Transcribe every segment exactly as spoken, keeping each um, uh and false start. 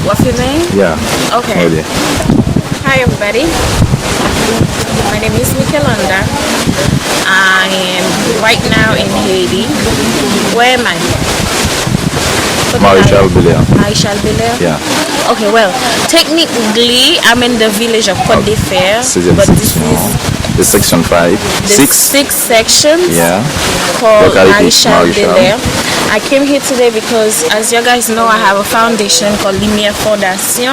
Wap filme? Yeah. Okay. Ready. Hi, everybody. My name is Michelanda. I am right now in Haiti. Where am I? Marichal Belair. Marichal Belair? Yeah. Okay, well, technically, I'm in the village of Côte de Fer, Sixième but this section. Is The section five. the Six. Six sections Yeah. called Localité Marichal Marichal. Belair. I came here today because, as you guys know, I have a foundation called Lumière Fondation.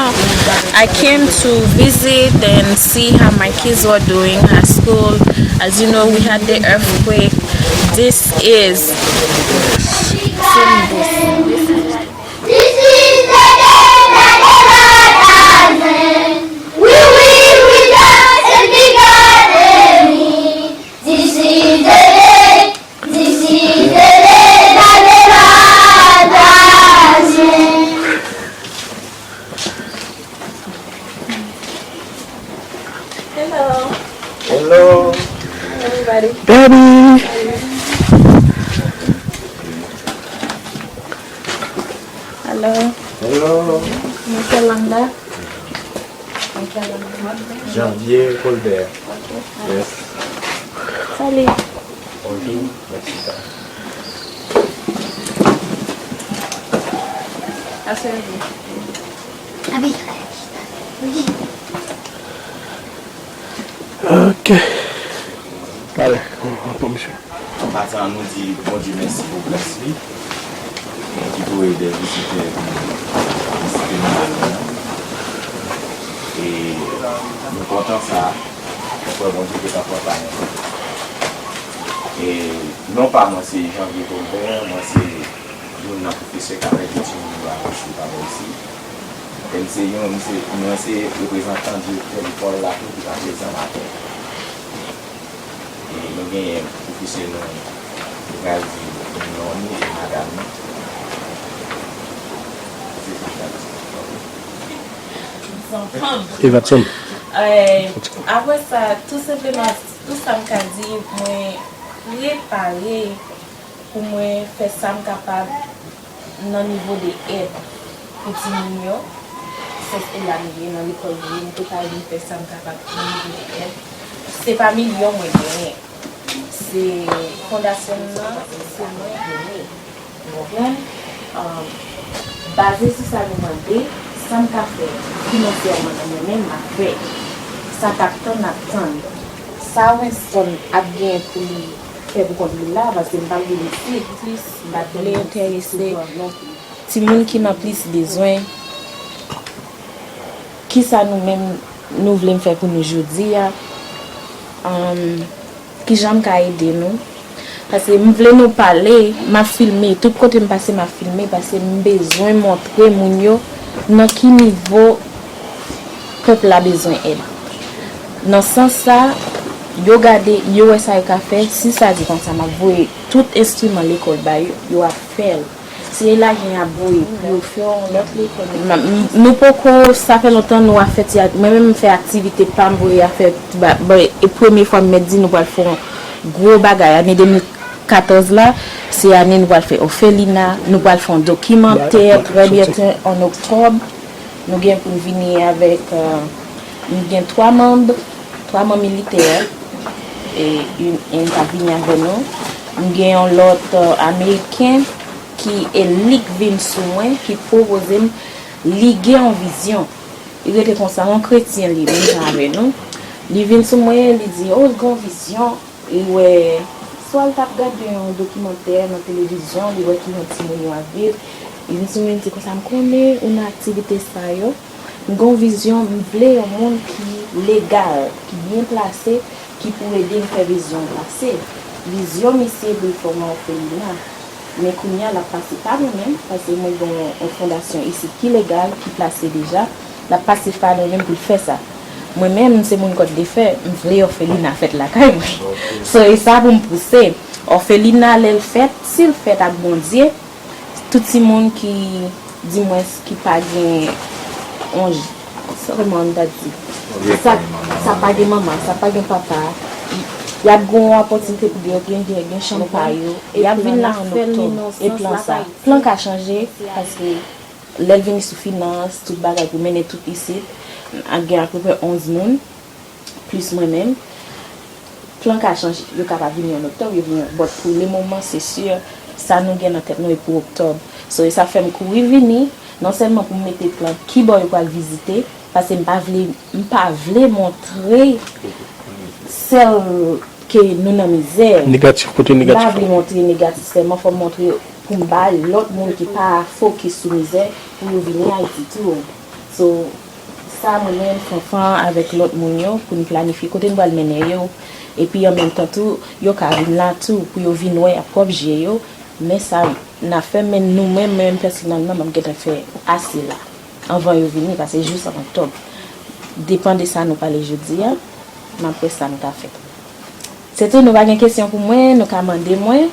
I came to visit and see how my kids were doing at school. As you know, we had the earthquake. This is This is the day that the Lord has made. We will rejoice and be glad in it. This is the day, this is the day that the Lord has made. Hello, Hello. everybody. Baby. Hello. Hello. Michelanda. Janvier Colbert. Yes. Salut. Bonjour. Mèsi. Aswè. Ok. Ale, anpòm mesye. An pasan, nou di Bondye mèsi pou gras li, e ki voye de vizitè vin vizite nou maten an. E nou kontan sa, nou kwè Bondye te ka pran pa nou. E non pa mwen se Janvier Colbert, mwen se youn nan pwofesè k ap ede timoun yo avanse pa bò isi. E m se youn, m se, mwen se reprezantan direktè lekòl la tou ki pa prezan maten. E nou genyen pwofesè nou, nou pral di non nou e madanm nou. Se sa m pral di. Evatson. Eh, apre sa, tou senpleman, tou sa m ka di, mwen prepare pou mwen fè sa m kapab nan nivo de èd pou timoun yo. Se, se la m ye, nan lekòl m ye, m prepare pou m fè sa m kapab nan nivo de èd. Se pa milyon mwen genyen. Se fondasyon m nan, se mwen ki mennen. Ou konprann? Ahn, baze sou sa nou mande, sa m ka fè finansèman nan mwen menm, m ap fè. Sa k ap tann, ap tann. Sa Winston ap gen pou li fè pou kont li la, paske m p ap gen isit, m pa t vle enterese timoun ki nan plis bezwen. Kisa nou menm nou vle m fè pou nou jodi a? Ahn, kijan m ka ede nou? Paske m vle nou pale, m ap filme, tout kote m pase m ap filme, paske m bezwen montre moun yo nan ki nivo pèp la bezwen èd. Nan sans sa, yo gade, yo wè sa yo ka fè, si sa di konsa, m ap voye tout enstriman lekòl ba yo, yo ap fè l. Se la gen ap voye pou yo fè yon lòt lekòl. M, m, nou poko, sa fè lontan nou ap fè ti, mwen menm m fè aktivite pa m voye afè, ba, ba, e premye fwa m mèt di nou pral fè yon gwo bagay. Ane de mil katòz la, se ane nou pral fè òfelina, nou pral fè yon dokimantè trè byento an oktòb. Nou gen pou n vini avèk, euh, nou gen twa manm, twa manm militè, e youn, youn k ap vini avè nou. M gen yon lòt, euh, ameriken ki, e li k vin sou mwen, ki pwopoze m, li gen yon vizyon. Li rete konsa, yon kretyen li, menm jan avè nou. Li vin sou mwen, li di, "O, l gen yon vizyon." Li wè, swa l t ap gade yon dokimantè nan televizyon, li wè kijan timoun yo ap viv. Li vin sou mwen, li di konsa, "M konnen ou nan aktivite sa yo. M gen yon vizyon, m vle yon moun ki legal, ki byen plase, ki pou ede m fè vizyon m pase." Vizyon misye pou l fè yon òfelina. Men kounye a, l ap pase pa mwen menm, paske mwen gen yon, yon fondasyon isit ki legal, ki plase deja. L ap pase pa nou menm pou l fè sa. Mwen menm, m se moun Kòt de Fè, m vle òfelina fèt lakay mwen. So, e sa pou m pouse. Òfelina, lè l fèt, si l fèt ak Bondye, tout timoun ki, dimwens, ki pa gen yon j-, sa kòman m ta di? Sa, sa pa gen manman, sa pa gen papa, y ap gen yon opòtinite pou yo gen, gen, gen chanm pa yo. Y ap vin la an oktòb. E plan sa, plan ka chanje, paske Lè l vini sou finans, tout bagay pou mennen tout isit, gen apeprè onz moun, plis mwen menm. Plan ka chanje, yo kapab vini an oktòb, yo vini, but pou le moman, se si, sa nou gen nan tèt nou e pou oktòb. So, e sa fè m kouri vini, non sèlman pou m mete plan kibò yo pral vizite, paske m pa vle, m pa vle montre sèl ke nou nan mizè. Negatif, kote negatif. M pa vle montre negatif sèlman, fò m montre pou m bay lòt moun ki pa fokis sou mizè, pou yo vini Ayiti tou. So, sa mwen menm, Fanfan avèk lòt moun yo, pou n planifye kote n pral mennen yo. Epi an menm tan tou, yo ka vin la tou, pou yo vin wè ak pwòp je yo. Men sa n ap fè, men nou menm, menm pèsonèlman, m ap gentan fè ase la. Anvan yo vini, paske jis an oktòb. Depan de sa nou pale jodi a, n ap wè sa n ka fè. Se tou, nou pa gen kesyon pou mwen, nou ka mande mwen.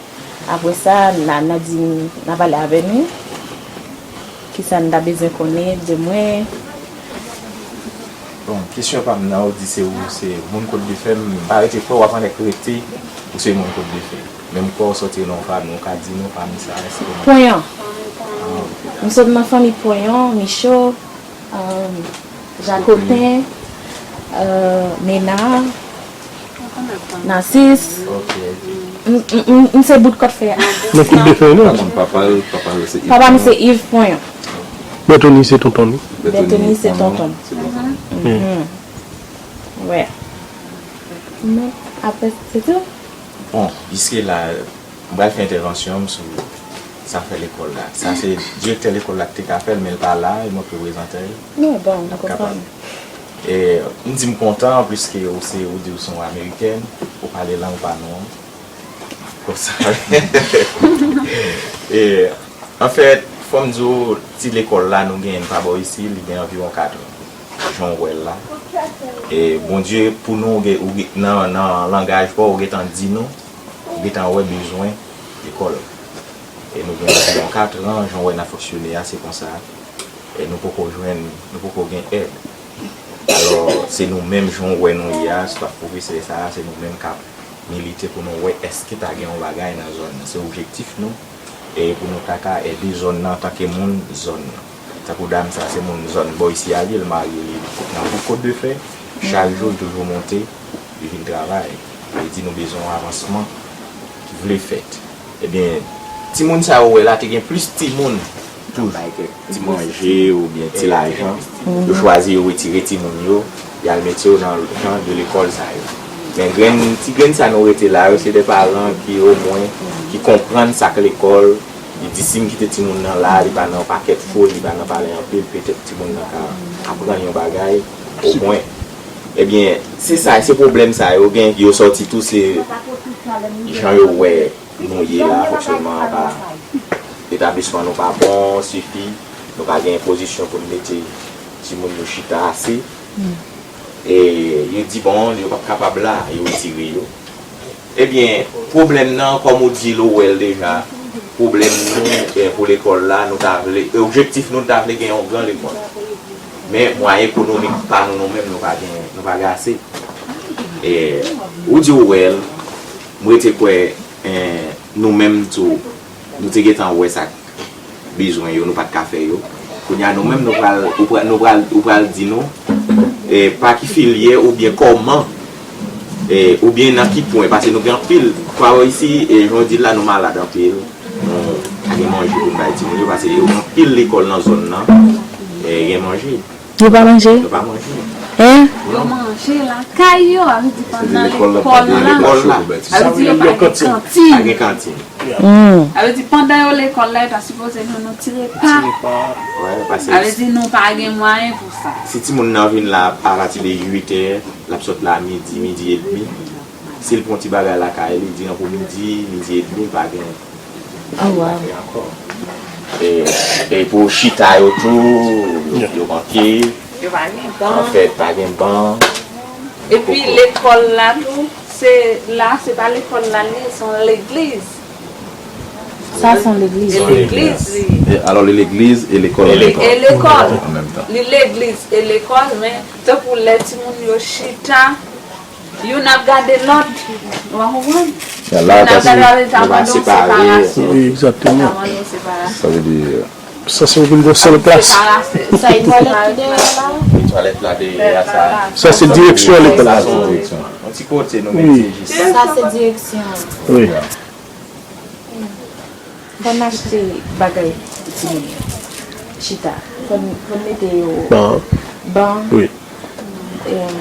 Apre sa, n a, n a di, n a pale avè nou. Kisa n ta bezwen konnen de mwen? Bon, kesyon pa m nan, ou di se ou, se moun Kot de Fè, m pa rete kwè w ap annik rete ou se moun Kot de Fè. Menm kwè w soti nan yon fanmi, ou ka di nou fanmi sa, èske ou... Ponyon. M sot nan fanmi Ponyon, Micho, Jakoten, Mena, Nasis. M se bout kòt fè a. Nan Kot de Fè, non? Papa l, papa l se Yves. Papa m se Yves Ponyon. Bètoni se tonton li. Bètoni se tonton. Wè. Men, apre, se tou. Bon, jiske la, m pral fè entèvansyon m sou sa fè lekòl la. Sa se direktè lekòl la ki te ka fè l, men l pa la, e mwen k reprezante l. Non, bon, m konprann. E m di m kontan, piske ou se, ou di ou se yon amerikèn, ou pale lang pa nou an. Konsa. E, anfèt, fò m di w, ti lekòl la nou genyen pa bò isi, li gen anviwon kat an. Jan w wè l la. E Bondye, pou nou, ou gen, ou gen, nan, nan langaj pa w, ou gentan di nou, ou gentan wè bezwen lekòl. E nou gen anviwon kat an, jan w wè n ap fonksyone a, se konsa. E nou poko jwenn, nou poko gen èd. Alò, se nou menm, jan w wè nou ye a, swa pwofesè sa a, se nou menm k ap milite pou nou wè èske ta gen yon bagay nan zòn nan. Se objektif nou, e pou nou ta ka ede zòn nan antanke moun zòn nan. Tankou dam sa, se moun zòn bò isi a li ye, l marye li nan bouk Kot de Fè. Chak jou, l toujou monte, li vin travay. Li di nou bezwen yon avansman ki vle fèt. Ebyen, timoun sa yo wè la, te gen plis timoun toujou. Ti manje oubyen ti lajan, yo chwazi yo retire timoun yo, y al mete yo nan jan de lekòl sa yo. Men grenn, ti grenn sa nou rete la yo, se de paran ki omwen, ki konprann sa k lekòl, li di si m kite timoun nan la, li pa nan yon pakèt fo, li pa nan pale anpil, petèt timoun nan ka aprann yon bagay, omwen. Ebyen, se sa, se pwoblèm sa yo gen, yo sòti tou, se jan yo wè nou ye la, fonksyònman an pa, etablisman nou pa bon, sifi, nou pa gen pozisyon pou n mete timoun yo chita ase. E yo di, bon, yo p ap kapab la, yo retire yo. Ebyen, pwoblèm nan, kòm ou di l, ou wè l deja, pwoblèm nou, eh, pou lekòl la, nou ta vle, objektif nou, nou ta vle gen yon gran lekòl. Men, mwayen ekonomik pa nou, nou menm, nou pa gen, nou pa gen ase. E, ou di ou wè l, m rete kwè, eh, nou menm tou, nou te gentan wè sa k bezwen yo, nou pa t ka fè yo. Kounye a, nou menm, nou pral, ou pral, nou pral, ou pral di nou, eh, pa ki filyè oubyen kòman, eh, oubyen nan ki pwen, paske nou gen anpil, kwa isi, eh, jan w di l la, nou malad anpil, nou pa gen manje pou n bay timoun yo, paske yo gen anpil lekòl nan zòn nan, eh, gen manje. Yo pa manje? Yo pa manje. Hein? Yo manje lakay yo, sa vle di pandan lekòl la, sa vle di yo pa gen kantin. Pa gen kantin. Sa vle di pandan yo lekòl la, yo ta sipoze nou, nou ti repa. Sa vle di nou pa gen mwayen pou sa. Si timoun nan vin la apati de uit è, l ap sot la midi, midi edmi. Si l pran ti bagay lakay li, diran pou midi, midi edmi, pa gen. Oh, wow. E, e pou chita yo tou, yo, yo manke. Yo pa gen ban. Anfèt, pa gen ban. Epi lekòl la tou, se la, se pa lekòl la li ye, se yon legliz. Sa se yon legliz. E legliz li ye. E, alò, li legliz e lekòl an menm tan. E lekòl. An menm tan. Li legliz e lekòl, men tankou lè timoun yo chita, youn ap gade lòt. Ou pa konprann? Youn ap gade lòt, li ta mande yon separasyon. Egzakteman. Li ta mande yon separasyon. Sa vle di, Sanse w vin gon sèl klas. Sa e twalèt ki dèyè la? Twalèt la dèyè a sa. Sa se direksyon lekòl la. Yon ti kote nou mete jis. Sa se direksyon. Wi. Fò n achte bagay pou timoun yo. Chita. Fò n fò n mete yo Ban. Ban, Wi. em,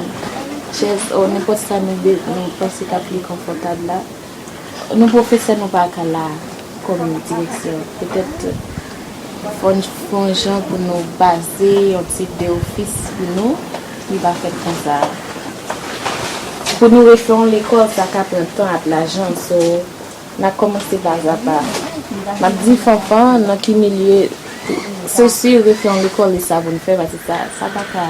chèz, o nenpòt sa nou be- nou panse k ap pi konfòtab la. Nou pwofesè nou pa ka la kòm direksyon. Petèt fò n fè yon jan pou nou baze yon tip de ofis pou nou ki pa fèt konsa. Pou nou refè yon lekòl, sa ka pran tan ak lajan. So, n ap kòmanse pa a pa. M ap di Fanfan nan ki milye, se si refè yon lekòl, e sa pou n fè, paske sa, sa pa ka,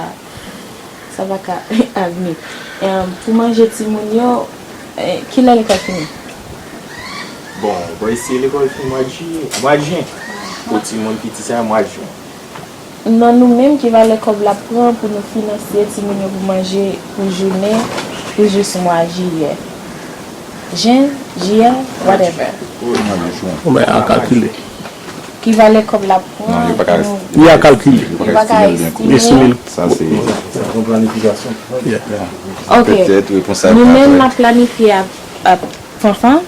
sa pa ka admit. Em, pou manje timoun yo, eh, kilè lekòl fini? Bon, bon, isi lekòl fin mwa jiyè, mwa jen. Pou timoun piti sa, mwa jen. Nan nou menm, ki valè kòb l ap pran pou nou finanse timoun yo pou manje pou jounen, pou jis mwa jiyè? Jen, jiyè, whatever. Bon, ben, a kalkile. Ki valè kòb l ap pran pou nou Li a kalkile. Yo pa ka estime. Estime l. Sa se. Yeah. Ok. Petèt repons sa Nou pa menm prè. n ap planifye ap, ap Fanfan,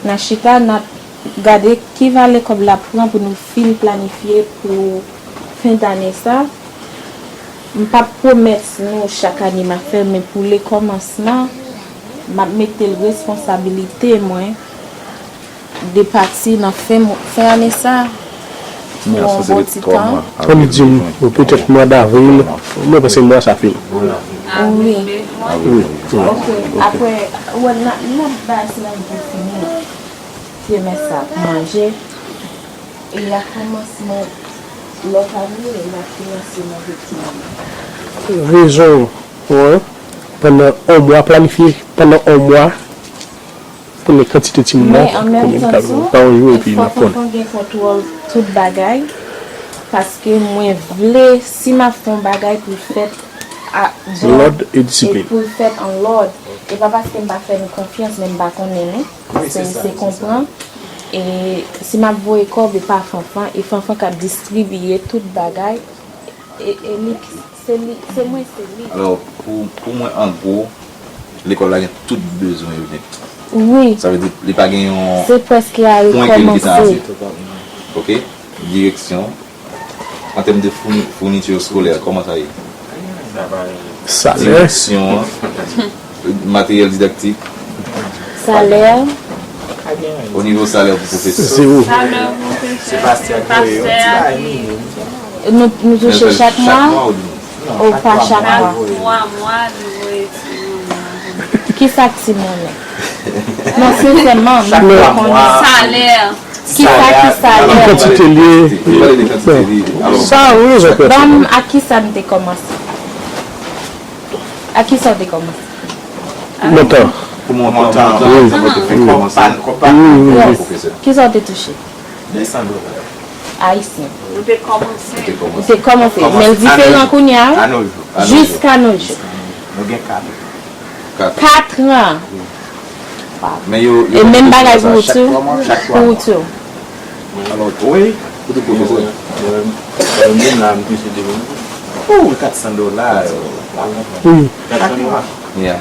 n a chita, n ap gade ki valè kòb l ap pran pou nou fin planifye pou fen dane sa. M p ap pwomèt nou chak ane m ap fè, men pou lekòmansman, m ap mete l responsabilite mwen de pati nan fen, fen ane sa pou yon bon ti tan. Ann di m, bon, petèt mwa davril, mwen panse mwa sa fini. Wi. Wi, wi. Ok. Apre, wè, n ap, n ap bay sila pou fini. Trimès sa pou manje. E a kòmansman lòt ane, n ap finanse nan vekti. Rezon, wi. Pandan yon mwa, planifye pandan yon mwa. Konnen kantite timoun nan, Men an menm konbyen tan ka tou, pa yon jou epi fò n ap konnen. Fanfan gen kontwòl tout bagay. Paske mwen vle, si m ap fè yon bagay pou l fèt a bon, Lòd e disiplin. Pou l fèt an lòd. E pa paske m pa fè nou konfyans, men m pa konnen nou. Se se konpran. E si m ap voye kòb, e pa Fanfan, e Fanfan k ap distribiye tout bagay. E, e li, se li, se mwen, se li. Alò, pou, pou mwen, an gwo, lekòl la gen tout bezwen yo nèt. Wi. Sa vle di, li pa gen yon Se prèske a pwen ke li gentan rekòmanse. ase. Ok? Direksyon. An tèm de founi- founiti eskolè, kòman sa ye? Salè. Direksyon an, materyèl didaktik. Salè. O nivo salè pou pwofesè. Zewo. Salè pwofesè, pastè a ki Nou, nou touche chak mwa? Ou di? Ou pa chak mwa? Twa mwa, li voye timoun nan. Kisa k timoun nan? Non, sensèman, m pa konnen. Salè. Kisa ki salè? Kantite li ye. Li pale de kantite li. Alò, Sa, ou rezon, pèp. Ban m ak kisa m te kòmanse? Ak kisa w te kòmanse? Montan. Pou montan, montan, montan, fè kòmanse. Wi, wi, wi. Pwofesè. Kisa w te touche? De san dola. Ayisyen. Nou te kòmanse. Te Ou kòmanse. te kòmanse. Men l diferan kounye a, A wi. nos jours. A nos jours. Jiska nos jours. Nou gen kat. Kat an. Men yo, yo E menm bagay pou ou chak tou. twa mwa, chak twa Pou ou mwa. tou. Alò, wi, pou tout pwofesè. Mwen menm la, m touche de mil. Ou, kat san dola. Wi. Chak mwa. Yeah.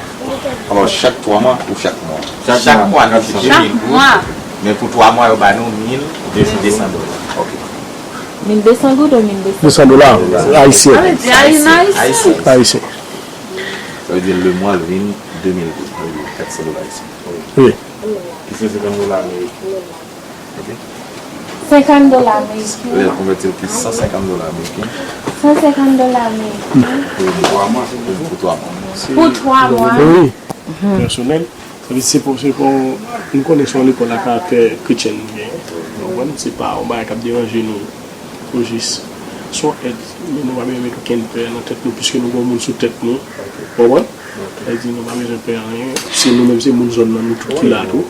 Alò, chak twa mwa ou chak mwa? Chak mwa, nou touche Chak mil goud. Mwa. Men pou twa mwa, yo ba nou mil de san dola. Ok. Mil de san goud ou mil de san? De san dola ayisyen. Sa vle di a yon ayisyen. Ayisyen. Ayisyen. Sa vle di le mwa l vin de mil goud. Sa vle di kat san dola ayisyen. Wi. Ki se senkant dola ameriken. Senkant dola ameriken. Lè l konvèti l ki san senkant dola ameriken. San senkant dola ameriken. Pou twa mwa. Pou twa mwa. Pou twa mwa. Wi. Pèsonèl. Sa vle di se pou, se pou, nou konnen se yon lekòl a karaktè kretyen nou genyen. Ou konprann? Se pa yon bagay k ap deranje nou ojis. Se yon èd, men nou pa bezwen met okenn pè nan tèt nou, piske nou gen yon moun sou tèt nou. Ou konprann? Sa vle di nou pa bezwen pè anyen. Se nou menm, se moun zòn nan, nou tout ki la tou.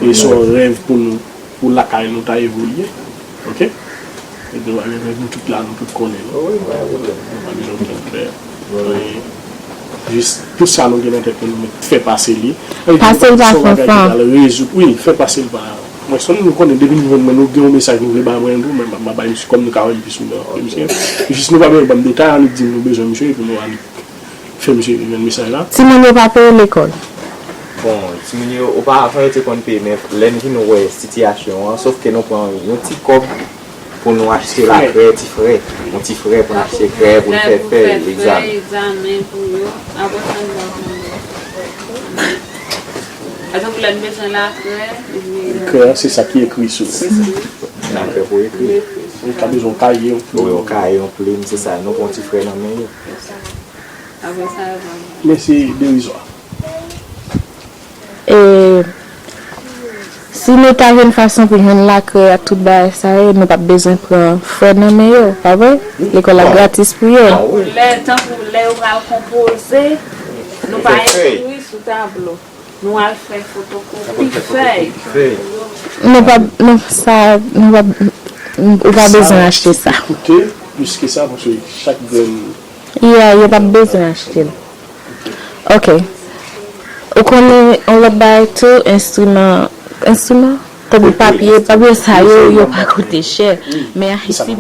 E se yon rèv pou nou, pou lakay nou ta evolye. Ok? Epi nou pa bezwen, nou tout la, nou tout konnen nou. Nou pa bezwen okenn pè. Anyen. Jis, tout sa nou gen nan tèt nou, nou met fè pase li. Pase l pa Se yon bagay ki Fanfan. Pral rezoud, wi, fè pase l pa, Mwen sonn nou konnen depi nou jwenn mwen, nou gen yon mesaj nou vle bay mwen tou, mwen m ap bay misye kòm nou ka wè m plis nou nan misye. Jis nou pa bezwen ban m detay, annik di m nou bezwen misye, epi nou annik fè misye jwenn mesaj la. Timoun yo pa peye lekòl. Bon, timoun yo, oparavan yo te konn peye, men lè n vin wè sitiyasyon an, sòf ke nou pran yon ti kòb pou nou achte lakrè, ti frè, yon ti frè pou n achte krè, pou n fè fèy, egzamen. Egzamen pou yo. Apre sa, nou va konn. Atò, lè n bezwen lakrè, epi lakrè, se sa ki ekri sou. Lakrè pou ekri. Ou ka bezwen yon kaye, yon plim. Wi, yon kaye, yon plim, se sa. Nou pran yon ti frè nan men yo. Apre sa, yo va. Mèsi, derizwa. E si nou ta jwenn fason pou jwenn lakrè ak tout bagay sa yo, nou p ap bezwen pran frè nan men yo, pa vre? Lekòl la gratis pou yo. Lè, tankou lè yo pral konpoze, nou pa ekri sou tablo. Nou al fè fotokopi fèy. Nou p ap, nou, sa, nou p ap, ou pa bezwen achte sa. Koute plis ke sa, paske chak grenn. Ya, yo p ap bezwen achte l. Ok. Ou konnen yon lòt bagay tou, enstriman, enstriman? Tankou papye, papye sa yo, yo pa koute chè. Men Ayiti.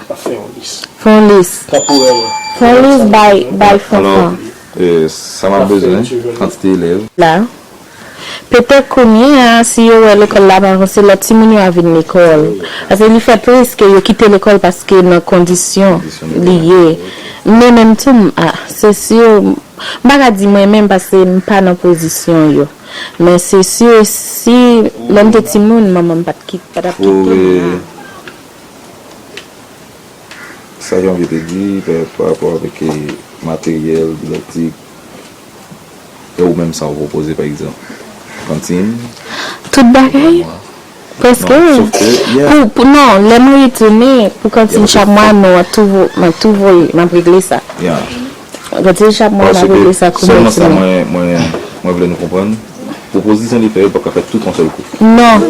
Fè yon lis. Fè yon lis. Tanporèman. Fè yon lis bay, bay Fanfan. E, sa m ap bezwen, kantite elèv. La. Petèt kounye a, si yo wè lekòl la pa vanse, lòt timoun yo a vin lekòl. Paske li fè tris ke yo kite lekòl paske nan kondisyon li ye. Men menm tou, m, a, se si, m pa ka di mwen menm paske m pa nan pozisyon yo. Men se si, si lè m te timoun, manman m pa t kit, pa t ap kite m la. Sa Janvier te di, pa, pa rapò avèk, e, materyèl didaktik, e ou menm sa w pwopoze, pa egzanp, kantin? Tout bagay? Prèske, wi. Pou, pou, non, lè mwen retounen, pou kantin chak mwa, non, m ap tou vo-, m ap tou voye, m ap regle sa. Kantin chak mwa, m ap regle sa kou m retounen. Sèlman sa mwen, mwen, mwen vle nou konprann. Pwopozisyon li fè yo p ap ka fèt tout yon sèl kou. Non,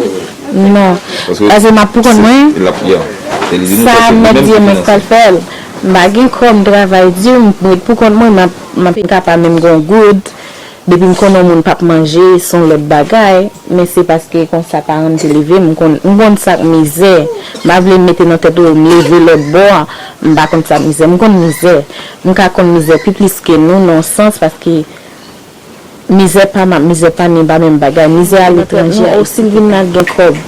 non. Paske m ap pou kont mwen. Sa mèt di mwen pral fè l. M pa gen kòb, m travay di, m ret pou kont mwen, m ap, m ap, m ka pa menm gen yon goud. Depi m konnen yon moun p ap manje, se yon lòt bagay. Men se paske konsa paran m te leve m, m konn, m konn sa k mizè. M pa vle mete nan tèt ou, m leve lòt bò a, m pa konn sa k mizè. M konn mizè. M ka konn mizè pi plis ke nou, nan yon sans, paske mizè pa m ak mizè pa nou pa menm bagay. Mizè aletranje a, e si l vin la gen kòb.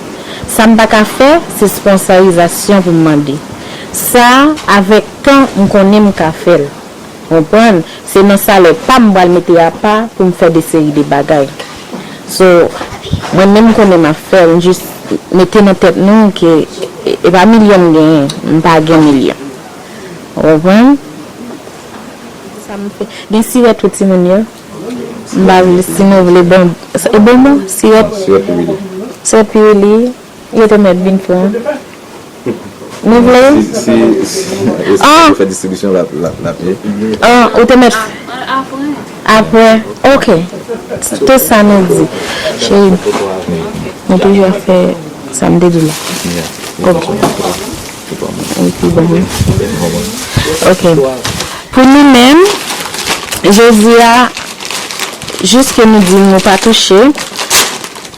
Sa m pa ka fè, se sponsorizasyon pou m mande. Sa, avèk tan, m konnen m ka fè l. Konprann? Se nan salè pa m m pral mete apa pou m fè de seri de bagay. So, mwen menm m konnen m ap fè l, m jis mete nan tèt nou ke e, e pa milyon m genyen, m pa gen milyon. Ou konprann? Sa m fè. Gen sirèt pou timoun yo. M pa vle, si nou vle bon, e bonbon, sirèt. Sirèt piwili. Sirèt piwili, yo te mèt vin pran. Nou vle? Si, si, si, e si yo fè distribisyon la, la, la, ye. Ah, ou te mèt. Apre, ok. Tout sa nou di. Cheri, nou toujou ap fè sa m te di w la. Ok. Epi bon, wi. Ok. Pou nou menm, jodi a, jis ke nou di nou pa touche,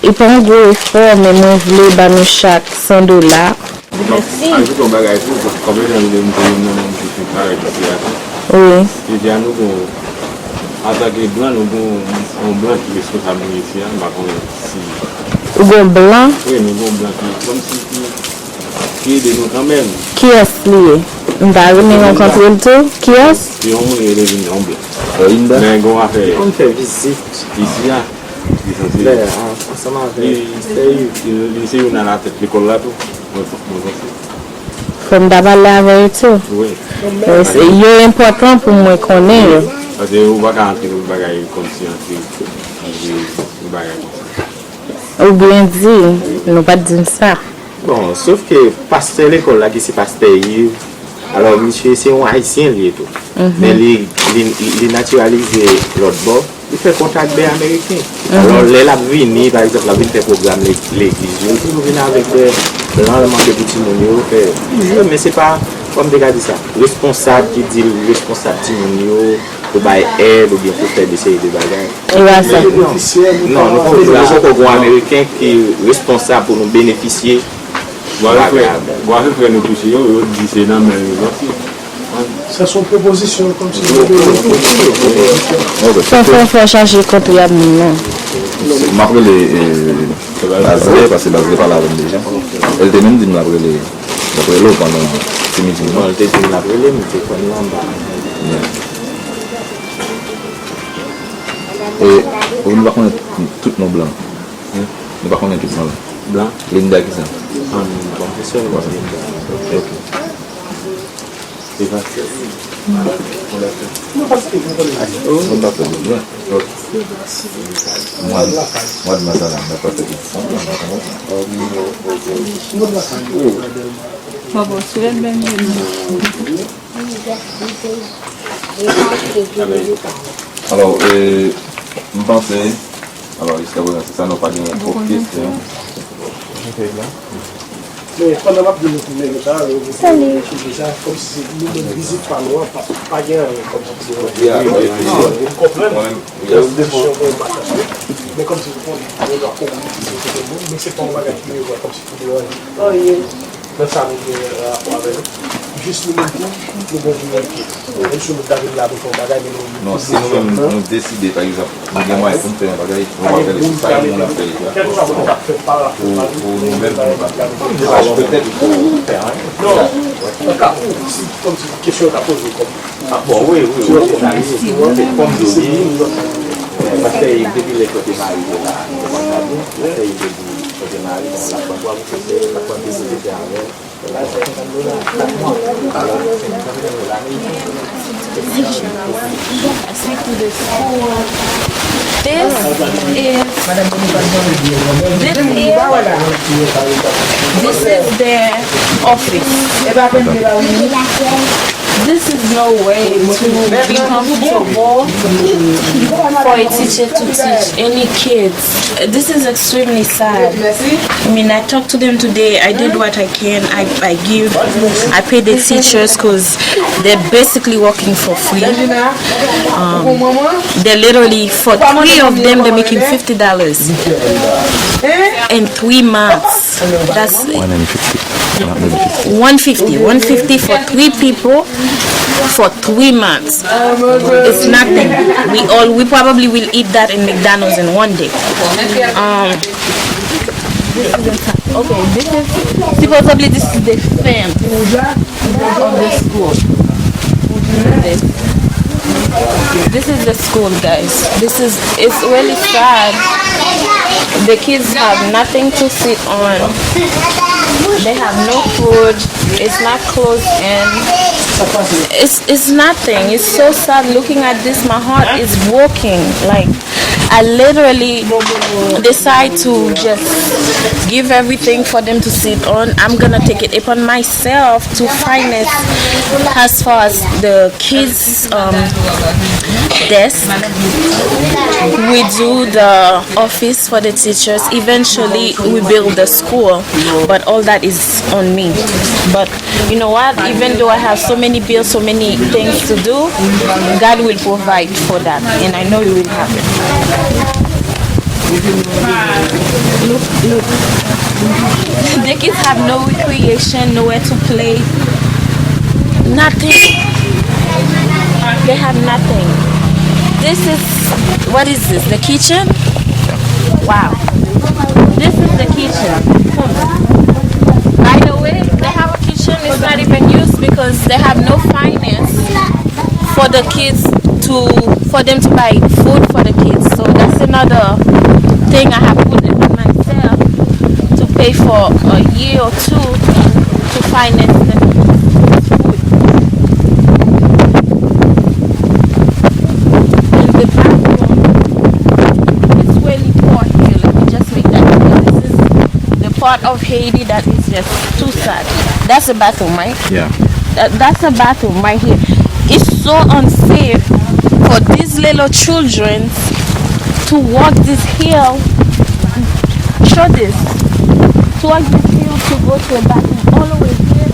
e pa yon gwo efò, men mwen vle ba nou chak san dola. Mèsi. Ajoute yon bagay tou, kòm yo te di m te youn nan moun ki fin parèt isi a tou. Wi. Jodi a nou gon, antanke blan, nou gon yon blan ki responsab nou isi a, m pa konnen si. Ou gon blan? Wi, nou gon blan ki, kòmsi ki, ki ede nou kanmenm. Kiyès li ye? M ta renmen rankontre l tou. Kiyès? Se yon moun ki rele vin yon blan. Linda? Men gon afè. Konn fè vizit. Isi a. Li sanse. Lè, an, ansanm avèk Mister Yu. Li, li se youn nan latèt lekòl la tou. Mwen, mwen panse. Fò m ta pale avè yo tou. Wi. Yo enpòtan pou mwen konnen yo. Paske ou pa ka antre nan bagay kòmsi antre, antre nan bagay konsa. Ou byen di, nou pa t di m sa. Bon, sòf ke pastè lekòl la ki se pastè Yves, alò misye se yon ayisyen li ye tou. Men li, li, li natiralize lòt bò, li fè kontak de ameriken. Alò lè l ap vini, pa egzanp, l ap vin fè pwogram le-, legliz yo, li toujou vin avèk de blan, l mande pou timoun yo fè. Toujou, men se pa, kòm m te ka di sa, responsab ki di l responsab timoun yo, Pou bay èd oubyen pou fè de seri de bagay. E pa sa. Non, nou poko, nou poko gon Ameriken ki responsab pou nou benefisye bagay la. Bon, afè frè nou touche yo, yo di se nan men yo soti. Sa se yon pwopozisyon kòmsi. Fò, fò, fò chache kont li ap menm non. M ap rele, eh, Bazle, paske Bazle pale avè m deja. El te menm di m l ap rele, l ap rele w pandan ti midi. Non, li te di m l ap rele m, li te konn nan ba. Yeah. E, ou, nou pa konnen tout non blan. Nou pa konnen tout non. Blan? Linda ki sa? An, bon, se sèl Linda. Ok. Mwen pa fè byen. Mwa, mwa de mas la, mwen pa fè byen. Mwen pa fè byen. Bon, bon, sou lèt bèl. Alò, eh, m panse, alò, jiskaprezan, se sa, nou pa gen twòp kesyon. Men, pandan m ap di nou pou nèg yo ta, yo, yo, yo, yo, deja, kòmsi se nou menm vizit pa nou an, pa, pa gen anyen kòmsi pou nou. Yo konprann, yon diskusyon pou yon pataje, men kòmsi pou nou, nou dwa kominike kote moun, men se pa yon bagay ki revwa kòmsi pou deranje. Nan sa nou gen rapò avè nou. Jis nou menm tou, nou gen yon pye. Menm si nou ta vin la pou fè yon bagay, men nou. Non, si nou menm nou deside, pa egzanp, nou gen mwayen pou n fè yon bagay, nou pa fè l, se sa moun ap fè l. Kèlkeswa moun k ap fè pa rapò a nou, pou nou menm, nou pa fè l. Petèt, non, an ka, si, kòmsi kesyon yo ta poze kòm. Ah, bon, wi, wi, wi, se sa, wi. Se kòm yo ye. Paske depi lè kote mari yo la, se konsa tou. Paske depi kote mari, bon, l ap pran twa pou se, l ap pran de pou se avè l. This is, this is, this is their office. This is no way to be comfortable for a teacher to teach any kids. This is extremely sad. I mean, I talked to them today. I did what I can. I, I give, I pay the teachers because they're basically working for free. Um, they're literally, for three of them, they're making fifty dollars in three months. That's one hundred fifty. One fifty, one fifty for three people for three months. It's nothing. We all, we probably will eat that in McDonald's in one day. Um, this is the top. Okay, this is supposedly this is the fence of the school. This. This is the school, guys. This is, it's really sad. The kids have nothing to sit on. They have no food. It's not clothes and it's, it's nothing. It's so sad looking at this. My heart is broken. Like, I literally decide to just give everything for them to sit on. I'm gonna take it upon myself to finance as far as the kids, um, desk. We do the office for the teachers. Eventually, we build the school, but all that is on me. But you know what? Even though I have so many bills, so many things to do, God will provide for that, and I know He will happen. Look, look. The kids have no recreation, nowhere to play. Nothing. They have nothing. This is, what is this? The kitchen? Wow. This is the kitchen. Hmm. By the way, they have a kitchen. It's not even used because they have no finance for the kids to, for them to buy food for the kids. So that's another thing I have put upon myself to pay for a year or two to finance the food. And the bathroom, it's really poor here. Let me just make that clear. This is the part of Haiti that is just too sad. That's the bathroom, right? Yeah. That, that's a bathroom right here. It's so unsafe for these little children to walk this hill. Show this. To walk this hill to go to a bathroom all the way here.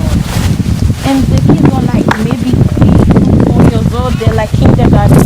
And the kids are like maybe three, four years old. They're like kindergarten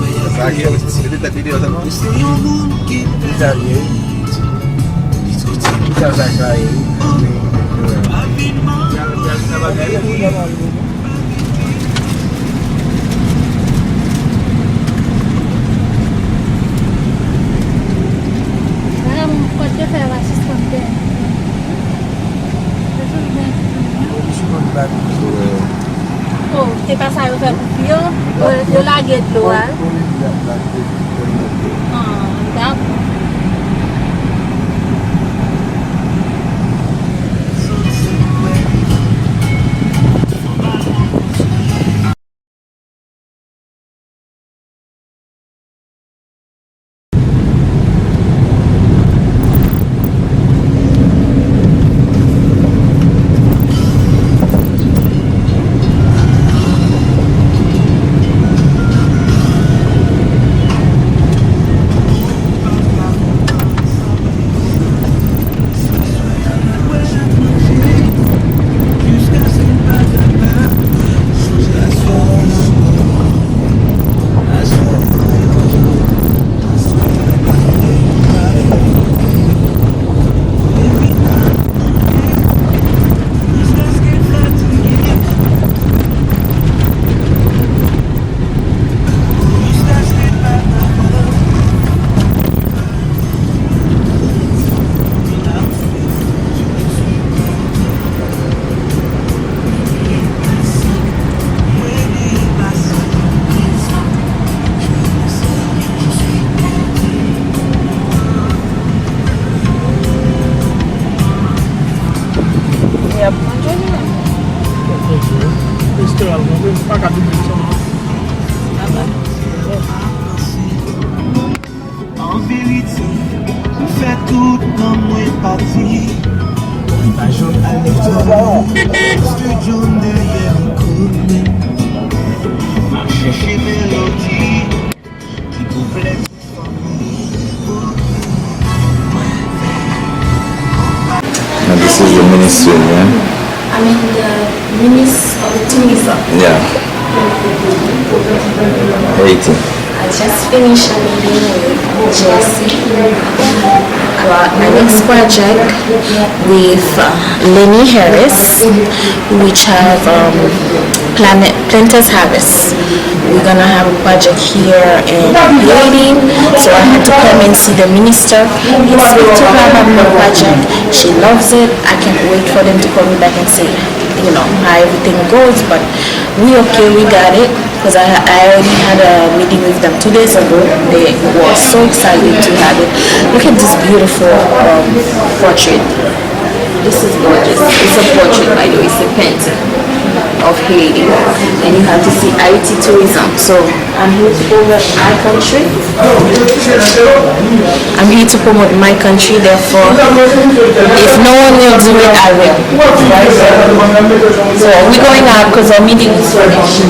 Sa ki yo mete tèt li deyò sèlman. Li sa li ye. Li sa sa ka ye. Madam, kot yo fè Lage dlo a. Ah, dakò. Y ap manje li menm. Restoran, mwen pa ka double sa, non. An verite, ou fè tout nan mwen pati. Mwen pa janm al lèv twò lwen, Mister John dèyè m konnen. M ap chèche melodi ki pou plè fanmi. And this is the minister, yeah? I mean, the minister of tourism. Yeah. Haiti. I just finished a meeting with Jesse about my next project with uh, Lenny Harris, which have um, Planet Planters Harvest. We're gonna have a project here in Haiti, so I had to come and see the minister. It's good to have a new project. She loves it. I can't wait for them to call me back and say, you know, how everything goes. But we okay, we got it. Because I, I already had a meeting with them two days ago. They were so excited to have it. Look at this beautiful um, portrait. This is gorgeous. It's a portrait, by the way. It's a painting of Haiti. And you have to see Haiti tourism. So I'm here to promote my country. I'm here to promote my country. Therefore, if no one will do it, I will. Right? So we're going out because our meeting is finished.